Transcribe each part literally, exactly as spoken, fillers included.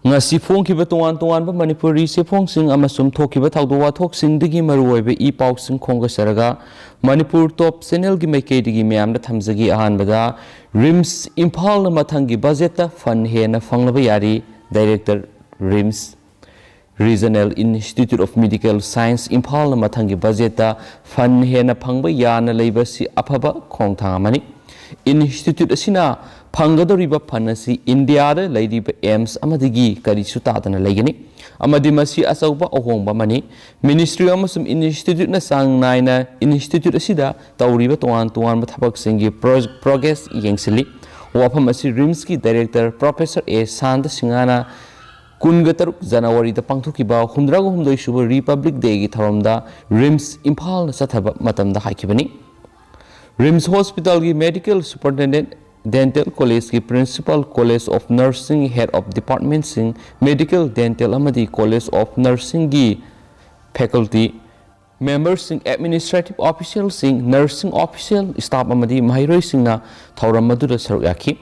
ꯉꯁꯤ ꯐꯣꯡꯈꯤꯕ ꯇꯣꯉꯥꯟ ꯇꯣꯉꯥꯟꯕ ꯃꯅꯤꯄꯨꯔꯤ ꯆꯦꯐꯣꯡꯁꯤꯡ ꯑꯃꯁꯨꯡ ꯊꯣꯛꯈꯤꯕ ꯊꯧꯗꯣꯛ ꯋꯥꯊꯣꯛꯁꯤꯡꯗꯒꯤ ꯃꯔꯨꯑꯣꯏꯕ ꯏ ꯄꯥꯎꯁꯤꯡ ꯈꯣꯝꯒꯠꯆꯔꯒ ꯃꯅꯤꯄꯨꯔ ꯇꯣꯞ ꯆꯦꯅꯦꯜꯒꯤ ꯃꯥꯏꯀꯩꯗꯒꯤ ꯃꯌꯥꯝꯗ ꯊꯝꯖꯒꯦ꯫ ꯑꯍꯥꯟꯕꯗ, ꯔꯤꯝꯁ ꯏꯝꯐꯥꯜꯅ ꯃꯊꯪꯒꯤ ꯕꯖꯦꯠꯇ ꯐꯟ ꯍꯦꯟꯅ ꯐꯪꯂꯕ ꯌꯥꯔꯤ꯫ Director, RIMS regional institute of medical science ꯏꯝꯐꯥꯜꯅ ꯃꯊꯪꯒꯤ ꯕꯖꯦꯠꯇ ꯐꯟ ꯍꯦꯟꯅ ꯐꯪꯕ ꯌꯥꯅ ꯂꯩꯕꯁꯤ ꯑꯐꯕ ꯈꯣꯡꯊꯥꯡ ꯑꯃꯅꯤ꯫ ꯏꯟꯁꯇꯤꯇ꯭ꯌꯨꯠ ꯑꯁꯤꯅ ꯐꯪꯒꯗꯧꯔꯤꯕ ꯐꯟ ꯑꯁꯤ ꯏꯟꯗꯤꯌꯥꯗ ꯂꯩꯔꯤꯕ ꯑꯦꯝꯁ ꯑꯃꯗꯒꯤ ꯀꯔꯤꯁꯨ ꯇꯥꯗꯅ ꯂꯩꯒꯅꯤ ꯑꯃꯗꯤ ꯃꯁꯤ ꯑꯆꯧꯕ ꯑꯍꯣꯡꯕ ꯑꯃꯅꯤ꯫ ꯃꯤꯅꯤꯁꯇ꯭ꯔꯤ ꯑꯃꯁꯨꯡ ꯏꯟꯁꯇꯤꯇ꯭ꯌꯨꯠꯅ ꯆꯥꯡ ꯅꯥꯏꯅ ꯏꯟꯁꯇꯤꯇ꯭ꯌꯨꯠ ꯑꯁꯤꯗ ꯇꯧꯔꯤꯕ ꯇꯣꯉꯥꯟ ꯇꯣꯉꯥꯟꯕ ꯊꯕꯛꯁꯤꯡꯒꯤ ꯄ꯭ꯔꯣ-, ꯄ꯭ꯔꯣꯒ꯭ꯔꯦꯁ ꯌꯦꯡꯁꯤꯜꯂꯤ꯫ ꯋꯥꯐꯝ ꯑꯁꯤ ꯔꯤꯝꯁꯀꯤ ꯗꯥꯏꯔꯦꯛꯇꯔ ꯄ꯭ꯔꯣꯐꯦꯁꯔ ꯑꯦ ꯁꯥꯟꯇ ꯁꯤꯡꯍꯅ ꯀꯨꯟꯒ ꯇꯔꯨꯛ ꯖꯅꯋꯥꯔꯤꯗ ꯄꯥꯡꯊꯣꯛꯈꯤꯕ ꯍꯨꯝꯗ꯭ꯔꯥꯒ ꯍꯨꯝꯗꯣꯏ ꯁꯨꯕ ꯔꯤꯄꯕ꯭ꯂꯤꯛ ꯗꯦꯒꯤ ꯊꯧꯔꯝꯗ ꯔꯤꯝꯁ ꯏꯝꯐꯥꯜꯗ ꯆꯠꯊꯕ ꯃꯇꯝꯗ ꯍꯥꯏꯈꯤꯕꯅꯤ꯫ ꯔꯤꯝꯁ ꯍꯣꯁꯄꯤꯇꯥꯜꯒꯤ ꯃꯦꯗꯤꯀꯦꯜ ꯁꯨꯄꯔꯤꯟꯇꯦꯟꯗꯦꯟꯠ, ꯗꯦꯟꯇꯦꯜ ꯀꯣꯂꯦꯖꯀꯤ principal, college of nursing head of ꯗꯤꯄꯥꯔꯠꯃꯦꯟꯠꯁꯤꯡ, ꯃꯦꯗꯤꯀꯦꯜ, ꯗꯦꯟꯇꯦꯜ ꯑꯃꯗꯤ ꯀꯣꯂꯦꯖ ꯑꯣꯐ ꯅꯔꯁꯤꯡꯒꯤ ꯐꯦꯀꯜꯇꯤ ꯃꯦꯝꯕꯔꯁꯤꯡ, ꯑꯦꯗꯃꯤꯅꯤꯁꯇ꯭ꯔꯦꯇꯤꯚ ꯑꯣꯐꯤꯁꯤꯌꯦꯜꯁꯤꯡ, ꯅꯔꯁꯤꯡ ꯑꯣꯐꯤꯁꯤꯌꯦꯜ ꯁ꯭ꯇꯥꯐ ꯑꯃꯗꯤ ꯃꯍꯩꯔꯣꯏꯁꯤꯡꯅ ꯊꯧꯔꯝ ꯑꯗꯨꯗ ꯁꯔꯨꯛ ꯌꯥꯈꯤ꯫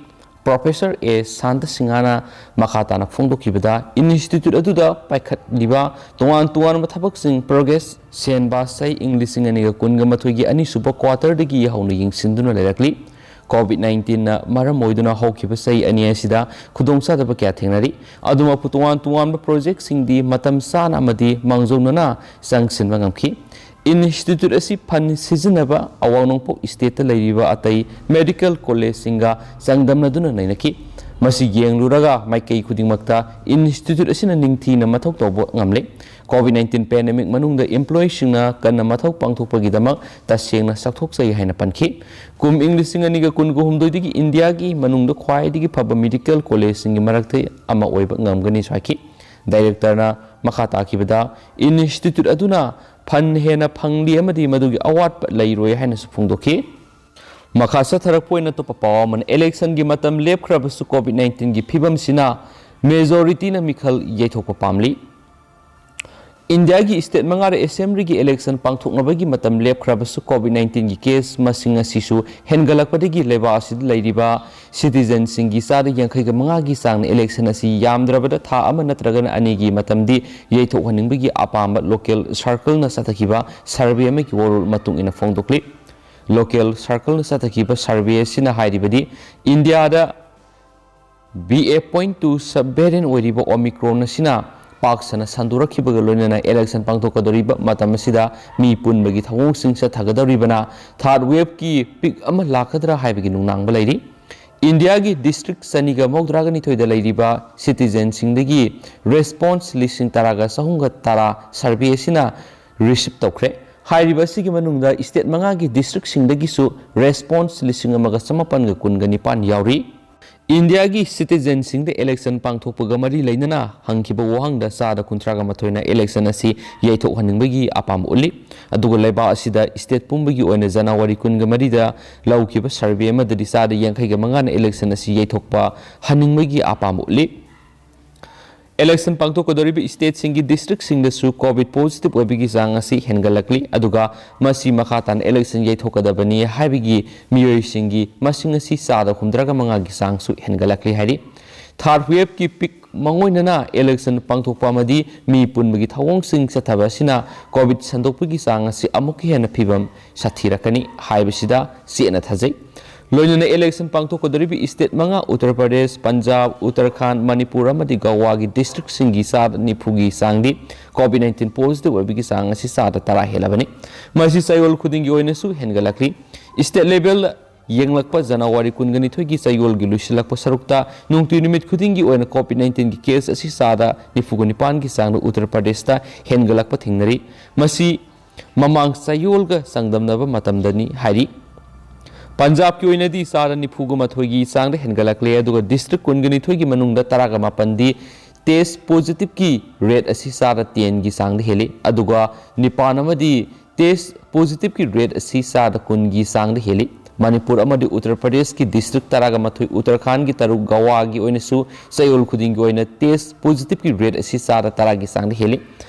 ꯄ꯭ꯔꯣꯐꯦꯁꯔ ꯑꯦ ꯁꯥꯟꯇ ꯁꯤꯡꯍꯅ ꯃꯈꯥ ꯇꯥꯅ ꯐꯣꯡꯗꯣꯛꯈꯤꯕꯗ, ꯏꯟꯁꯇꯤꯇ꯭ꯌꯨꯠ ꯑꯗꯨꯗ ꯄꯥꯏꯈꯠꯂꯤꯕ ꯇꯣꯉꯥꯟ ꯇꯣꯉꯥꯟꯕ ꯊꯕꯛꯁꯤꯡ ꯄ꯭ꯔꯣꯒ꯭ꯔꯦꯁ, ꯁꯦꯟꯕꯥ ꯆꯍꯤ ꯏꯪ ꯂꯤꯁꯤꯡ ꯑꯅꯤꯒ ꯀꯨꯟꯒ ꯃꯥꯊꯣꯏꯒꯤ ꯑꯅꯤꯁꯨꯕ ꯀ꯭ꯋꯥꯇꯔꯗꯒꯤ ꯍꯧꯅ ꯌꯦꯡꯁꯤꯟꯗꯨꯅ ꯂꯩꯔꯛꯂꯤ꯫ ꯀꯣꯚꯤꯗ ꯅꯥꯏꯟꯇꯤꯟꯅ ꯃꯔꯝ ꯑꯣꯏꯗꯨꯅ ꯍꯧꯈꯤꯕ ꯆꯍꯤ ꯑꯅꯤ ꯑꯁꯤꯗ ꯈꯨꯗꯣꯡꯆꯥꯗꯕ ꯀꯌꯥ ꯊꯦꯡꯅꯔꯤ꯫ ꯑꯗꯨꯃꯛꯄꯨ, ꯇꯣꯉꯥꯟ ꯇꯣꯉꯥꯟꯕ ꯄ꯭ꯔꯣꯖꯦꯛꯁꯤꯡꯗꯤ ꯃꯇꯝ ꯆꯥꯅ ꯑꯃꯗꯤ ꯃꯥꯡꯖꯧꯅꯅ ꯆꯪꯁꯤꯟꯕ ꯉꯝꯈꯤ꯫ ꯏꯟꯁꯇꯤꯇ꯭ꯌꯨꯠ ꯑꯁꯤ ꯐꯟ ꯁꯤꯖꯤꯟꯅꯕ ꯑꯋꯥꯡ ꯅꯣꯡꯄꯣꯛ ꯁ꯭ꯇꯦꯠꯇ ꯂꯩꯔꯤꯕ ꯑꯇꯩ ꯃꯦꯗꯤꯀꯦꯜ ꯀꯣꯂꯦꯖꯁꯤꯡꯒ ꯆꯥꯡꯗꯝꯅꯗꯨꯅ ꯅꯩꯅꯈꯤ꯫ ꯃꯁꯤ ꯌꯦꯡꯂꯨꯔꯒ ꯃꯥꯏꯀꯩ ꯈꯨꯗꯤꯡꯃꯛꯇ ꯏꯟꯁꯇꯤꯇ꯭ꯌꯨꯠ ꯑꯁꯤꯅ ꯅꯤꯡꯊꯤꯅ ꯃꯊꯧ ꯇꯧꯕ ꯉꯝꯂꯦ꯫ ꯀꯣꯚꯤꯗ ꯅꯥꯏꯟꯇꯤꯟ ꯄꯦꯟꯗꯦꯃꯤꯛ ꯃꯅꯨꯡꯗ ꯏꯝꯄ꯭ꯂꯣꯌꯤꯁꯤꯡꯅ ꯀꯟꯅ ꯃꯊꯧ ꯄꯥꯡꯊꯣꯛꯄꯒꯤꯗꯃꯛ ꯇꯁꯦꯡꯅ ꯆꯥꯎꯊꯣꯛꯆꯩ ꯍꯥꯏꯅ ꯄꯟꯈꯤ꯫ ꯀꯨꯝ ꯏꯪ ꯂꯤꯁꯤꯡ ꯑꯅꯤꯒ ꯀꯨꯟꯒ ꯍꯨꯝꯗꯣꯏꯗꯒꯤ ꯏꯟꯗꯤꯌꯥꯒꯤ ꯃꯅꯨꯡꯗ ꯈ꯭ꯋꯥꯏꯗꯒꯤ ꯐꯕ ꯃꯦꯗꯤꯀꯦꯜ ꯀꯣꯂꯦꯖꯁꯤꯡꯒꯤ ꯃꯔꯛꯇ ꯑꯃ ꯑꯣꯏꯕ ꯉꯝꯒꯅꯤꯁꯨ ꯍꯥꯏꯈꯤ꯫ ꯗꯥꯏꯔꯦꯛꯇꯔꯅ ꯃꯈꯥ ꯇꯥꯈꯤꯕꯗ, ꯏꯟꯁꯇꯤꯇ꯭ꯌꯨꯠ ꯑꯗꯨꯅ ꯐꯟ ꯍꯦꯟꯅ ꯐꯪꯂꯤ ꯑꯃꯗꯤ ꯃꯗꯨꯒꯤ ꯑꯋꯥꯠꯄ ꯂꯩꯔꯣꯏ ꯍꯥꯏꯅꯁꯨ ꯐꯣꯡꯗꯣꯛꯈꯤ꯫ ꯃꯈꯥ ꯆꯠꯊꯔꯛꯄ ꯑꯣꯏꯅ ꯑꯇꯣꯞꯄ ꯄꯥꯎ ꯑꯃꯅ, ꯏꯂꯦꯛꯁꯟꯒꯤ ꯃꯇꯝ ꯂꯦꯞꯈ꯭ꯔꯕꯁꯨ ꯀꯣꯚꯤꯗ ꯅꯥꯏꯟꯇꯤꯟꯒꯤ ꯐꯤꯕꯝꯁꯤꯅ ꯃꯦꯖꯣꯔꯤꯇꯤꯅ ꯃꯤꯈꯜ ꯌꯩꯊꯣꯛꯄ ꯄꯥꯝꯂꯤ꯫ ꯏꯟꯗꯤꯌꯥꯒꯤ ꯁ꯭ꯇꯦꯠ ꯃꯉꯥꯗ ꯑꯦꯁꯦꯝꯕ꯭ꯂꯤꯒꯤ ꯏꯂꯦꯛꯁꯟ ꯄꯥꯡꯊꯣꯛꯅꯕꯒꯤ ꯃꯇꯝ ꯂꯦꯞꯈ꯭ꯔꯕꯁꯨ, ꯀꯣꯚꯤꯗ ꯅꯥꯏꯟꯇꯤꯟꯒꯤ ꯀꯦꯁ ꯃꯁꯤꯡ ꯑꯁꯤꯁꯨ ꯍꯦꯟꯒꯠꯂꯛꯄꯗꯒꯤ ꯂꯩꯕꯥꯛ ꯑꯁꯤꯗ ꯂꯩꯔꯤꯕ ꯁꯤꯇꯤꯖꯦꯟꯁꯤꯡꯒꯤ ꯆꯥꯗ ꯌꯥꯡꯈꯩꯒ ꯃꯉꯥꯒꯤ ꯆꯥꯡꯅ ꯏꯂꯦꯛꯁꯟ ꯑꯁꯤ ꯌꯥꯝꯗ꯭ꯔꯕꯗ ꯊꯥ ꯑꯃ ꯅꯠꯇ꯭ꯔꯒꯅ ꯑꯅꯤꯒꯤ ꯃꯇꯝꯗꯤ ꯌꯩꯊꯣꯛꯍꯟꯅꯤꯡꯕꯒꯤ ꯑꯄꯥꯝꯕ ꯂꯣꯀꯦꯜ ꯁꯥꯔꯀꯜꯅ ꯆꯠꯊꯈꯤꯕ ꯁꯔꯚꯦ ꯑꯃꯒꯤ ꯋꯥꯔꯣꯜ ꯃꯇꯨꯡ ꯏꯟꯅ ꯐꯣꯡꯗꯣꯛꯂꯤ꯫ ꯂꯣꯀꯦꯜ ꯁꯥꯔꯀꯜꯅ ꯆꯠꯊꯈꯤꯕ ꯁꯔꯚꯦ ꯑꯁꯤꯅ ꯍꯥꯏꯔꯤꯕꯗꯤ, ꯏꯟꯗꯤꯌꯥꯗ B A point two sub variant ꯑꯣꯏꯔꯤꯕ ꯑꯣꯃꯤꯀ꯭ꯔꯣꯟ ꯑꯁꯤꯅ ꯄꯥꯛ ꯁꯟꯅ ꯁꯟꯗꯣꯔꯛꯈꯤꯕꯒ ꯂꯣꯏꯅꯅ ꯏꯂꯦꯛꯁꯟ ꯄꯥꯡꯊꯣꯛꯀꯗꯧꯔꯤꯕ ꯃꯇꯝ ꯑꯁꯤꯗ ꯃꯤ ꯄꯨꯟꯕꯒꯤ ꯊꯧꯑꯣꯡꯁꯤꯡ ꯆꯠꯊꯒꯗꯧꯔꯤꯕꯅ ꯊꯥꯔꯗ ꯋꯦꯕꯀꯤ ꯄꯤꯛ ꯑꯃ ꯂꯥꯛꯀꯗ꯭ꯔꯥ ꯍꯥꯏꯕꯒꯤ ꯅꯨꯡꯅꯥꯡꯕ ꯂꯩꯔꯤ꯫ ꯏꯟꯗꯤꯌꯥꯒꯤ ꯗꯤꯁꯇ꯭ꯔꯤꯛ ꯆꯅꯤꯒ ꯃꯧꯗ꯭ꯔꯥꯒ ꯅꯤꯊꯣꯏꯗ ꯂꯩꯔꯤꯕ ꯁꯤꯇꯤꯖꯦꯟꯁꯤꯡꯗꯒꯤ ꯔꯦꯁꯄꯣꯟꯁ ꯂꯤꯁꯤꯡ ꯇꯔꯥꯒ ꯆꯍꯨꯝꯒ ꯇꯔꯥ ꯁꯔꯚꯦ ꯑꯁꯤꯅ ꯔꯤꯁꯤꯞ ꯇꯧꯈ꯭ꯔꯦ꯫ ꯍꯥꯏꯔꯤꯕ ꯑꯁꯤꯒꯤ ꯃꯅꯨꯡꯗ ꯁ꯭ꯇꯦꯠ ꯃꯉꯥꯒꯤ ꯗꯤꯁꯇ꯭ꯔꯤꯛꯁꯤꯡꯗꯒꯤꯁꯨ ꯔꯦꯁꯄꯣꯟꯁ ꯂꯤꯁꯤꯡ ꯑꯃꯒ ꯆꯃꯥꯄꯟꯒ ꯀꯨꯟꯒ ꯅꯤꯄꯥꯟ ꯌꯥꯎꯔꯤ꯫ ꯏꯟꯗꯤꯌꯥꯒꯤ ꯁꯤꯇꯤꯖꯦꯟꯁꯤꯡꯗ ꯏꯂꯦꯛꯁꯟ ꯄꯥꯡꯊꯣꯛꯄꯒ ꯃꯔꯤ ꯂꯩꯅꯅ ꯍꯪꯈꯤꯕ ꯋꯥꯍꯪꯗ ꯆꯥꯗ ꯀꯨꯟꯊ꯭ꯔꯥꯒ ꯃꯥꯊꯣꯏꯅ ꯏꯂꯦꯛꯁꯟ ꯑꯁꯤ ꯌꯩꯊꯣꯛꯍꯟꯅꯤꯡꯕꯒꯤ ꯑꯄꯥꯝꯕ ꯎꯠꯂꯤ꯫ ꯑꯗꯨꯒ ꯂꯩꯕꯥꯛ ꯑꯁꯤꯗ ꯁ꯭ꯇꯦꯠ ꯄꯨꯝꯕꯒꯤ ꯑꯣꯏꯅ ꯖꯅꯋꯥꯔꯤ ꯀꯨꯟꯒ ꯃꯔꯤꯗ ꯂꯧꯈꯤꯕ ꯁꯔꯚꯦ ꯑꯃꯗꯗꯤ ꯆꯥꯗ ꯌꯥꯡꯈꯩꯒ ꯃꯉꯥꯅ ꯏꯂꯦꯛꯁꯟ ꯑꯁꯤ ꯌꯩꯊꯣꯛꯄ ꯍꯟꯅꯤꯡꯕꯒꯤ ꯑꯄꯥꯝꯕ ꯎꯠꯂꯤ꯫ ꯏꯂꯦꯛꯁꯟ ꯄꯥꯡꯊꯣꯛꯀꯗꯧꯔꯤꯕ ꯁ꯭ꯇꯦꯠꯁꯤꯡꯒꯤ ꯗꯤꯁꯇ꯭ꯔꯤꯛꯁꯤꯡꯗꯁꯨ ꯀꯣꯚꯤꯗ ꯄꯣꯖꯤꯇꯤꯚ ꯑꯣꯏꯕꯒꯤ ꯆꯥꯡ ꯑꯁꯤ ꯍꯦꯟꯒꯠꯂꯛꯂꯤ, ꯑꯗꯨꯒ ꯃꯁꯤ ꯃꯈꯥ ꯇꯥꯅ ꯏꯂꯦꯛꯁꯟ ꯌꯩꯊꯣꯛꯀꯗꯕꯅꯤ ꯍꯥꯏꯕꯒꯤ ꯃꯤꯑꯣꯏꯁꯤꯡꯒꯤ ꯃꯁꯤꯡ ꯑꯁꯤ ꯆꯥꯗ ꯍꯨꯝꯗ꯭ꯔꯥꯒ ꯃꯉꯥꯒꯤ ꯆꯥꯡꯁꯨ ꯍꯦꯟꯒꯠꯂꯛꯂꯤ ꯍꯥꯏꯔꯤ꯫ ꯊꯥꯔꯗ ꯋꯦꯕꯀꯤ ꯄꯤꯛ ꯃꯥꯡꯑꯣꯏꯅꯅ ꯏꯂꯦꯛꯁꯟ ꯄꯥꯡꯊꯣꯛꯄ ꯑꯃꯗꯤ ꯃꯤ ꯄꯨꯟꯕꯒꯤ ꯊꯧꯑꯣꯡꯁꯤꯡ ꯆꯠꯊꯕ ꯑꯁꯤꯅ ꯀꯣꯚꯤꯗ ꯁꯟꯗꯣꯛꯄꯒꯤ ꯆꯥꯡ ꯑꯁꯤ ꯑꯃꯨꯛꯀ ꯍꯦꯟꯅ ꯐꯤꯕꯝ ꯁꯥꯊꯤꯔꯛꯀꯅꯤ ꯍꯥꯏꯕꯁꯤꯗ ꯆꯦꯠꯅ ꯊꯥꯖꯩ꯫ ꯂꯣꯏꯅꯅ ꯏꯂꯦꯛꯁꯟ ꯄꯥꯡꯊꯣꯛꯀꯗꯧꯔꯤꯕ ꯁ꯭ꯇꯦꯠ ꯃꯉꯥ, ꯎꯠꯇꯔ ꯄ꯭ꯔꯗꯦꯁ, ꯄꯟꯖꯥꯕ, ꯎꯠꯇꯔꯈꯥꯟꯗ, ꯃꯅꯤꯄꯨꯔ ꯑꯃꯗꯤ ꯒꯋꯥꯒꯤ ꯗꯤꯁꯇ꯭ꯔꯤꯛꯁꯤꯡꯒꯤ ꯆꯥꯗ ꯅꯤꯐꯨꯒꯤ ꯆꯥꯡꯗꯤ ꯀꯣꯚꯤꯗ ꯅꯥꯏꯟꯇꯤꯟ ꯄꯣꯖꯤꯇꯤꯚ ꯑꯣꯏꯕꯒꯤ ꯆꯥꯡ ꯑꯁꯤ ꯆꯥꯗ ꯇꯔꯥ ꯍꯦꯜꯂꯕꯅꯤ꯫ ꯃꯁꯤ ꯆꯌꯣꯜ ꯈꯨꯗꯤꯡꯒꯤ ꯑꯣꯏꯅꯁꯨ ꯍꯦꯟꯒꯠꯂꯛꯂꯤ꯫ ꯁ꯭ꯇꯦꯠ ꯂꯦꯚꯦꯜꯗ ꯌꯦꯡꯂꯛꯄ ꯖꯅꯋꯥꯔꯤ ꯀꯨꯟꯒ ꯅꯤꯊꯣꯏꯒꯤ ꯆꯌꯣꯜꯒꯤ ꯂꯣꯏꯁꯤꯜꯂꯛꯄ ꯁꯔꯨꯛꯇ ꯅꯨꯡꯇꯤ ꯅꯨꯃꯤꯠ ꯈꯨꯗꯤꯡꯒꯤ ꯑꯣꯏꯅ ꯀꯣꯚꯤꯗ ꯅꯥꯏꯟꯇꯤꯟꯒꯤ ꯀꯦꯁ ꯑꯁꯤ ꯆꯥꯗ ꯅꯤꯐꯨꯒ ꯅꯤꯄꯥꯟꯒꯤ ꯆꯥꯡꯗ ꯎꯠꯇꯔ ꯄ꯭ꯔꯗꯦꯁꯇ ꯍꯦꯟꯒꯠꯂꯛꯄ ꯊꯦꯡꯅꯔꯤ꯫ ꯃꯁꯤ ꯃꯃꯥꯡ ꯆꯌꯣꯜꯒ ꯆꯥꯡꯗꯝꯅꯕ ꯃꯇꯝꯗꯅꯤ ꯍꯥꯏꯔꯤ꯫ ꯄꯟꯖꯥꯕꯀꯤ ꯑꯣꯏꯅꯗꯤ ꯆꯥꯗ ꯅꯤꯐꯨꯒ ꯃꯥꯊꯣꯏꯒꯤ ꯆꯥꯡꯗ ꯍꯦꯟꯒꯠꯂꯛꯂꯦ, ꯑꯗꯨꯒ ꯗꯤꯁꯇ꯭ꯔꯤꯛ ꯀꯨꯟꯒ ꯅꯤꯊꯣꯏꯒꯤ ꯃꯅꯨꯡꯗ ꯇꯔꯥꯒ ꯃꯥꯄꯟꯗꯤ ꯇꯦꯁ ꯄꯣꯖꯤꯇꯤꯚꯀꯤ ꯔꯦꯠ ꯑꯁꯤ ꯆꯥꯗ ꯇꯦꯟꯒꯤ ꯆꯥꯡꯗ ꯍꯦꯜꯂꯤ, ꯑꯗꯨꯒ ꯅꯤꯄꯥꯟ ꯑꯃꯗꯤ ꯇꯦꯁ ꯄꯣꯖꯤꯇꯤꯚꯀꯤ ꯔꯦꯠ ꯑꯁꯤ ꯆꯥꯗ ꯀꯨꯟꯒꯤ ꯆꯥꯡꯗ ꯍꯦꯜꯂꯤ꯫ ꯃꯅꯤꯄꯨꯔ ꯑꯃꯗꯤ ꯎꯠꯇꯔ ꯄ꯭ꯔꯗꯦꯁꯀꯤ ꯗꯤꯁꯇ꯭ꯔꯤꯛ ꯇꯔꯥꯒ ꯃꯥꯊꯣꯏ, ꯎꯠꯇꯔꯈꯥꯟꯗꯒꯤ ꯇꯔꯨꯛ, ꯒꯋꯥꯒꯤ ꯑꯣꯏꯅꯁꯨ ꯆꯌꯣꯜ ꯈꯨꯗꯤꯡꯒꯤ ꯑꯣꯏꯅ ꯇꯦꯁ ꯄꯣꯖꯤꯇꯤꯚꯀꯤ ꯔꯦꯠ ꯑꯁꯤ ꯆꯥꯗ ꯇꯔꯥꯒꯤ ꯆꯥꯡꯗ ꯍꯦꯜꯂꯤ꯫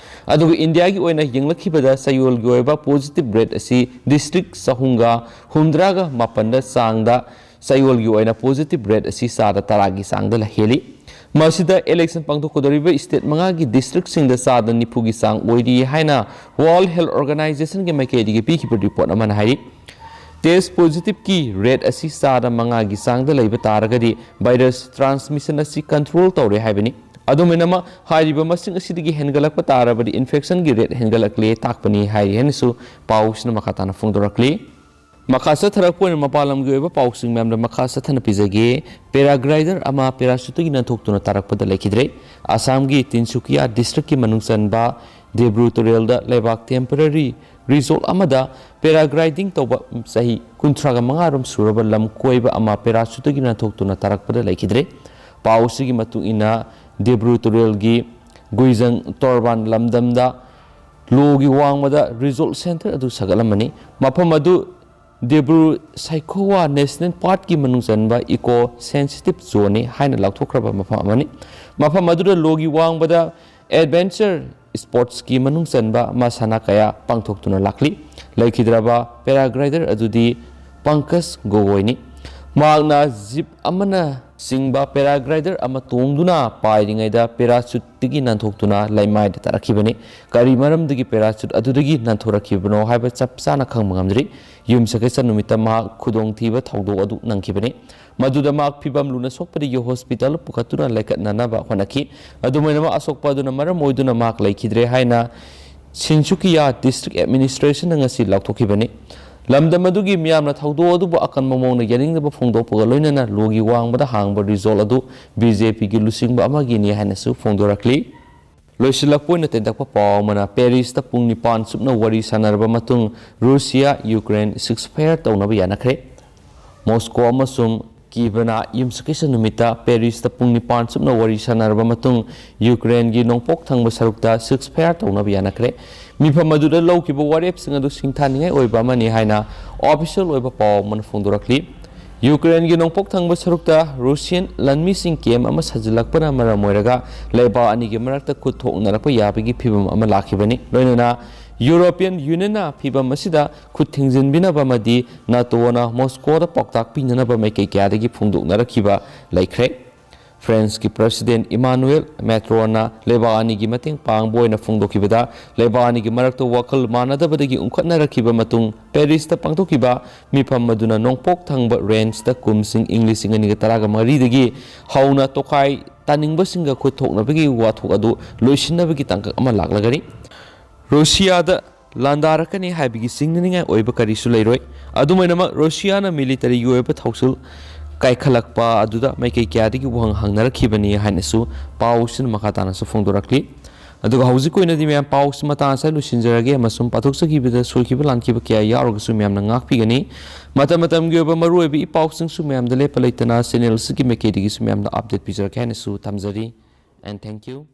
ꯑꯗꯨꯒ ꯏꯟꯗꯤꯌꯥꯒꯤ ꯑꯣꯏꯅ ꯌꯦꯡꯂꯛꯈꯤꯕꯗ ꯆꯌꯣꯜꯒꯤ ꯑꯣꯏꯕ positive rate ꯑꯁꯤ district ꯆꯍꯨꯝꯒ ꯍꯨꯝꯗ꯭ꯔꯥꯒ ꯃꯥꯄꯟꯗ ꯆꯥꯡꯗ ꯆꯌꯣꯜꯒꯤ ꯑꯣꯏꯅ positive rate ꯑꯁꯤ ꯆꯥꯗ ꯇꯔꯥꯒꯤ ꯆꯥꯡꯗ ꯍꯦꯜꯂꯤ꯫ ꯃꯁꯤꯗ election ꯄꯥꯡꯊꯣꯛꯀꯗꯧꯔꯤꯕ state ꯃꯉꯥꯒꯤ districtꯁꯤꯡꯗ ꯆꯥꯗ ꯅꯤꯐꯨꯒꯤ ꯆꯥꯡ ꯑꯣꯏꯔꯤ ꯍꯥꯏꯅ World Health Organizationꯒꯤ ꯃꯥꯏꯀꯩꯗꯒꯤ ꯄꯤꯈꯤꯕ report ꯑꯃꯅ ꯍꯥꯏꯔꯤ꯫ Test positiveꯀꯤ rate ꯑꯁꯤ ꯆꯥꯗ ꯃꯉꯥꯒꯤ ꯆꯥꯡꯗ ꯂꯩꯕ ꯇꯥꯔꯒꯗꯤ virus transmission ꯑꯁꯤ control ꯇꯧꯔꯦ ꯍꯥꯏꯕꯅꯤ꯫ ꯑꯗꯨꯝ ꯑꯣꯏꯅꯃꯛ, ꯍꯥꯏꯔꯤꯕ ꯃꯁꯤꯡ ꯑꯁꯤꯗꯒꯤ ꯍꯦꯟꯒꯠꯂꯛꯄ ꯇꯥꯔꯕꯗꯤ infectionꯒꯤ rate ꯍꯦꯟꯒꯠꯂꯛꯂꯦ ꯇꯥꯛꯄꯅꯤ ꯍꯥꯏꯔꯤ ꯍꯥꯏꯅꯁꯨ ꯄꯥꯎꯁꯤꯅ ꯃꯈꯥ ꯇꯥꯅ ꯐꯣꯡꯗꯣꯔꯛꯂꯤ꯫ ꯃꯈꯥ ꯆꯠꯊꯔꯛꯄ ꯑꯣꯏꯅ ꯃꯄꯥꯟ ꯂꯝꯒꯤ ꯑꯣꯏꯕ ꯄꯥꯎꯁꯤꯡ ꯃꯌꯥꯝꯗ ꯃꯈꯥ ꯆꯠꯊꯅ ꯄꯤꯖꯒꯦ꯫ Paraglider ꯑꯃ parachuteꯇꯒꯤ ꯅꯥꯟꯊꯣꯛꯇꯨꯅ ꯇꯥꯔꯛꯄꯗ ꯂꯩꯈꯤꯗ꯭ꯔꯦ꯫ ꯑꯁꯥꯝꯒꯤ ꯇꯤꯟꯁꯨꯀꯤꯌꯥ districtꯀꯤ ꯃꯅꯨꯡ ꯆꯟꯕ ꯗꯦꯕ꯭ꯔꯨ ꯇꯨꯔꯦꯜꯗ ꯂꯩꯕꯥꯛ temporary resort ꯑꯃꯗ paragliding ꯇꯧꯕ ꯆꯍꯤ ꯀꯨꯟꯊ꯭ꯔꯥꯒ ꯃꯉꯥ ꯔꯣꯝ ꯁꯨꯔꯕ ꯂꯝ ꯀꯣꯏꯕ ꯑꯃ parachuteꯇꯒꯤ ꯅꯥꯟꯊꯣꯛꯇꯨꯅ ꯇꯥꯔꯛꯄꯗ ꯂꯩꯈꯤꯗ꯭ꯔꯦ꯫ ꯄꯥꯎ ꯑꯁꯤꯒꯤ ꯃꯇꯨꯡ ꯏꯟꯅ ꯗꯦꯕ꯭ꯔꯨ ꯇꯨꯔꯦꯜꯒꯤ ꯒꯨꯏꯖꯪ ꯇꯣꯔꯕꯥꯟ ꯂꯝꯗꯝꯗ ꯂꯣꯒꯤ ꯋꯥꯡꯃꯗ resort centre ꯑꯗꯨ ꯁꯥꯒꯠꯂꯝꯕꯅꯤ꯫ ꯃꯐꯝ ꯑꯗꯨ ꯗꯦꯕ꯭ꯔꯨ ꯁꯥꯏꯈꯣꯋꯥ National Parkꯀꯤ ꯃꯅꯨꯡ ꯆꯟꯕ eco sensitive zoneꯅꯤ ꯍꯥꯏꯅ ꯂꯥꯎꯊꯣꯛꯈ꯭ꯔꯕ ꯃꯐꯝ ꯑꯃꯅꯤ꯫ ꯃꯐꯝ ꯑꯗꯨꯗ ꯂꯣꯒꯤ ꯋꯥꯡꯃꯗ adventure sportsꯀꯤ ꯃꯅꯨꯡ ꯆꯟꯕ ꯃꯁꯥꯟꯅ ꯀꯌꯥ ꯄꯥꯡꯊꯣꯛꯇꯨꯅ ꯂꯥꯛꯂꯤ꯫ ꯂꯩꯈꯤꯗ꯭ꯔꯕ paraglider ꯑꯗꯨꯗꯤ ꯄꯪꯀꯖ ꯒꯣꯒꯣꯏꯅꯤ꯫ ꯃꯍꯥꯛꯅ jeep ꯑꯃꯅ ꯆꯤꯡꯕ paraglider ꯑꯃ ꯇꯣꯡꯗꯨꯅ ꯄꯥꯏꯔꯤꯉꯩꯗ parachuteꯇꯒꯤ ꯅꯥꯟꯊꯣꯛꯇꯨꯅ ꯂꯩꯃꯥꯏꯗ ꯇꯥꯔꯛꯈꯤꯕꯅꯤ꯫ ꯀꯔꯤ ꯃꯔꯝꯗꯒꯤ parachute ꯑꯗꯨꯗꯒꯤ ꯅꯥꯟꯊꯣꯔꯛꯈꯤꯕꯅꯣ ꯍꯥꯏꯕ ꯆꯞ ꯆꯥꯅ ꯈꯪꯕ ꯉꯝꯗ꯭ꯔꯤ꯫ ꯌꯨꯝꯁꯀꯩꯁ ꯅꯨꯃꯤꯠꯇ ꯃꯍꯥꯛ ꯈꯨꯗꯣꯡꯊꯤꯕ ꯊꯧꯗꯣꯛ ꯑꯗꯨ ꯅꯪꯈꯤꯕꯅꯤ꯫ ꯃꯗꯨꯗ ꯃꯍꯥꯛ ꯐꯤꯚꯝ ꯂꯨꯅ ꯁꯣꯛꯄꯗꯒꯤ hospital ꯄꯨꯈꯠꯇꯨꯅ ꯂꯥꯏꯀꯠꯅꯅꯕ ꯍꯣꯠꯅꯈꯤ꯫ ꯑꯗꯨꯝ ꯑꯣꯏꯅꯃꯛ, ꯑꯁꯣꯛꯄ ꯑꯗꯨꯅ ꯃꯔꯝ ꯑꯣꯏꯗꯨꯅ ꯃꯍꯥꯛ ꯂꯩꯈꯤꯗ꯭ꯔꯦ ꯍꯥꯏꯅ ꯁꯤꯟꯁꯨꯀꯤꯌꯥ district administrationꯅ ꯉꯁꯤ ꯂꯥꯎꯊꯣꯛꯈꯤꯕꯅꯤ꯫ ꯂꯝꯗꯝ ꯑꯗꯨꯒꯤ ꯃꯤꯌꯥꯝꯅ ꯊꯧꯗꯣꯛ ꯑꯗꯨꯕꯨ ꯑꯀꯟꯕ ꯃꯑꯣꯡꯗ ꯌꯥꯅꯤꯡꯗꯕ ꯐꯣꯡꯗꯣꯛꯄꯒ ꯂꯣꯏꯅꯅ ꯂꯣꯒꯤ ꯋꯥꯡꯃꯗ ꯍꯥꯡꯕ resort ꯑꯗꯨ BJPꯒꯤ ꯂꯨꯆꯤꯡꯕ ꯑꯃꯒꯤꯅꯤ ꯍꯥꯏꯅꯁꯨ ꯐꯣꯡꯗꯣꯔꯛꯂꯤ꯫ ꯂꯣꯏꯁꯤꯜꯂꯛꯄ ꯑꯣꯏꯅ ꯇꯦꯟꯇꯛꯄ ꯄꯥꯎ ꯑꯃꯅ, Parisꯇ ꯄꯨꯡ ꯅꯤꯄꯥꯟ ꯆꯨꯞꯅ ꯋꯥꯔꯤ ꯁꯥꯟꯅꯔꯕ ꯃꯇꯨꯡ Russia Ukraine ceasefire ꯇꯧꯅꯕ ꯌꯥꯅꯈ꯭ꯔꯦ꯫ Moscow ꯑꯃꯁꯨꯡ Kievꯅ ꯌꯨꯝꯁꯀꯩꯁ ꯅꯨꯃꯤꯠꯇ Parisꯇ ꯄꯨꯡ ꯅꯤꯄꯥꯟ ꯆꯨꯞꯅ ꯋꯥꯔꯤ ꯁꯥꯟꯅꯔꯕ ꯃꯇꯨꯡ Ukraineꯒꯤ ꯅꯣꯡꯄꯣꯛ ꯊꯪꯕ ꯁꯔꯨꯛꯇ ceasefire ꯇꯧꯅꯕ ꯌꯥꯅꯈ꯭ꯔꯦ꯫ ꯃꯤꯐꯝ ꯑꯗꯨꯗ ꯂꯧꯈꯤꯕ ꯋꯥꯔꯦꯞꯁꯤꯡ ꯑꯗꯨ ꯁꯤꯡꯊꯥꯅꯤꯡꯉꯥꯏ ꯑꯣꯏꯕ ꯑꯃꯅꯤ ꯍꯥꯏꯅ official ꯑꯣꯏꯕ ꯄꯥꯎ ꯑꯃꯅ ꯐꯣꯡꯗꯣꯔꯛꯂꯤ꯫ ꯌꯨꯀ꯭ꯔꯦꯟꯒꯤ ꯅꯣꯡꯄꯣꯛ ꯊꯪꯕ ꯁꯔꯨꯛꯇ ꯔꯨꯁꯤꯌꯟ ꯂꯥꯟꯃꯤꯁꯤꯡ ꯀꯦꯝ ꯑꯃ ꯁꯥꯖꯤꯜꯂꯛꯄꯅ ꯃꯔꯝ ꯑꯣꯏꯔꯒ ꯂꯩꯕꯥꯛ ꯑꯅꯤꯒꯤ ꯃꯔꯛꯇ ꯈꯨꯠ ꯊꯣꯛꯅꯔꯛꯄ ꯌꯥꯕꯒꯤ ꯐꯤꯚꯝ ꯑꯃ ꯂꯥꯛꯈꯤꯕꯅꯤ꯫ ꯂꯣꯏꯅꯅ ꯌꯨꯔꯣꯄꯤꯌꯟ ꯌꯨꯅꯤꯌꯟꯅ ꯐꯤꯚꯝ ꯑꯁꯤꯗ ꯈꯨꯠ ꯊꯤꯡꯖꯤꯟꯕꯤꯅꯕ ꯑꯃꯗꯤ ꯅꯥꯇꯣꯅ ꯃꯣꯁꯀꯣꯗ ꯄꯥꯎꯇꯥꯛ ꯄꯤꯅꯅꯕ ꯃꯥꯏꯀꯩ ꯀꯌꯥꯗꯒꯤ ꯐꯣꯡꯗꯣꯛꯅꯔꯛꯈꯤꯕ ꯂꯩꯈ꯭ꯔꯦ꯫ ꯐ꯭ꯔꯦꯟꯁꯀꯤ ꯄ꯭ꯔꯁꯤꯗꯦꯟ ꯏꯃꯥꯅꯨꯑꯦꯜ ꯃꯦꯀ꯭ꯔꯣꯟꯅ ꯂꯩꯕꯥꯛ ꯑꯅꯤꯒꯤ ꯃꯇꯦꯡ ꯄꯥꯡꯕ ꯑꯣꯏꯅ ꯐꯣꯡꯗꯣꯛꯈꯤꯕꯗ, ꯂꯩꯕꯥꯛ ꯑꯅꯤꯒꯤ ꯃꯔꯛꯇ ꯋꯥꯈꯜ ꯃꯥꯟꯅꯗꯕꯗꯒꯤ ꯎꯪꯈꯠꯅꯔꯛꯈꯤꯕ ꯃꯇꯨꯡ ꯄꯦꯔꯤꯁꯇ ꯄꯥꯡꯊꯣꯛꯈꯤꯕ ꯃꯤꯐꯝ ꯑꯗꯨꯅ ꯅꯣꯡꯄꯣꯛ ꯊꯪꯕ ꯔꯦꯟꯖꯇ ꯀꯨꯝꯁꯤꯡ ꯏꯪ ꯂꯤꯁꯤꯡ ꯑꯅꯤꯒ ꯇꯔꯥꯒ ꯃꯔꯤꯗꯒꯤ ꯍꯧꯅ ꯇꯣꯈꯥꯏ ꯇꯥꯅꯤꯡꯕꯁꯤꯡꯒ ꯈꯨꯠ ꯊꯣꯛꯅꯕꯒꯤ ꯋꯥꯊꯣꯛ ꯑꯗꯨ ꯂꯣꯏꯁꯤꯟꯅꯕꯒꯤ ꯇꯥꯡꯀꯛ ꯑꯃ ꯂꯥꯛꯂꯒꯅꯤ꯫ ꯔꯨꯁꯤꯌꯥꯗ ꯂꯥꯟꯗꯥꯔꯛꯀꯅꯤ ꯍꯥꯏꯕꯒꯤ ꯆꯤꯡꯅꯅꯤꯡꯉꯥꯏ ꯑꯣꯏꯕ ꯀꯔꯤꯁꯨ ꯂꯩꯔꯣꯏ꯫ ꯑꯗꯨꯝ ꯑꯣꯏꯅꯃꯛ, ꯔꯨꯁꯤꯌꯥꯅ ꯃꯤꯂꯤꯇꯔꯤꯒꯤ ꯑꯣꯏꯕ ꯊꯧꯁꯤꯜ ꯀꯥꯏꯈꯠꯂꯛꯄ ꯑꯗꯨꯗ ꯃꯥꯏꯀꯩ ꯀꯌꯥꯗꯒꯤ ꯋꯥꯍꯪ ꯍꯪꯅꯔꯛꯈꯤꯕꯅꯤ ꯍꯥꯏꯅꯁꯨ ꯄꯥꯎꯁꯤꯅ ꯃꯈꯥ ꯇꯥꯅꯁꯨ ꯐꯣꯡꯗꯣꯔꯛꯂꯤ꯫ ꯑꯗꯨꯒ ꯍꯧꯖꯤꯛꯀꯤ ꯑꯣꯏꯅꯗꯤ ꯃꯌꯥꯝ, ꯄꯥꯎꯁꯤ ꯃꯇꯥꯡ ꯑꯁꯤꯗ ꯂꯣꯏꯁꯤꯟꯖꯔꯒꯦ, ꯑꯃꯁꯨꯡ ꯄꯥꯊꯣꯛꯆꯈꯤꯕꯗ ꯁꯣꯏꯈꯤꯕ ꯂꯥꯟꯈꯤꯕ ꯀꯌꯥ ꯌꯥꯎꯔꯒꯁꯨ ꯃꯌꯥꯝꯅ ꯉꯥꯛꯄꯤꯒꯅꯤ꯫ ꯃꯇꯝ ꯃꯇꯝꯒꯤ ꯑꯣꯏꯕ ꯃꯔꯨꯑꯣꯏꯕ ꯏ ꯄꯥꯎꯁꯤꯡꯁꯨ ꯃꯌꯥꯝꯗ ꯂꯦꯞꯄ ꯂꯩꯇꯅ ꯆꯦꯅꯦꯜꯁꯤꯒꯤ ꯃꯥꯏꯀꯩꯗꯒꯤꯁꯨ ꯃꯌꯥꯝꯗ ꯑꯞꯗꯦꯠ ꯄꯤꯖꯔꯛꯀꯦ ꯍꯥꯏꯅꯁꯨ ꯊꯝꯖꯔꯤ꯫ And thank you.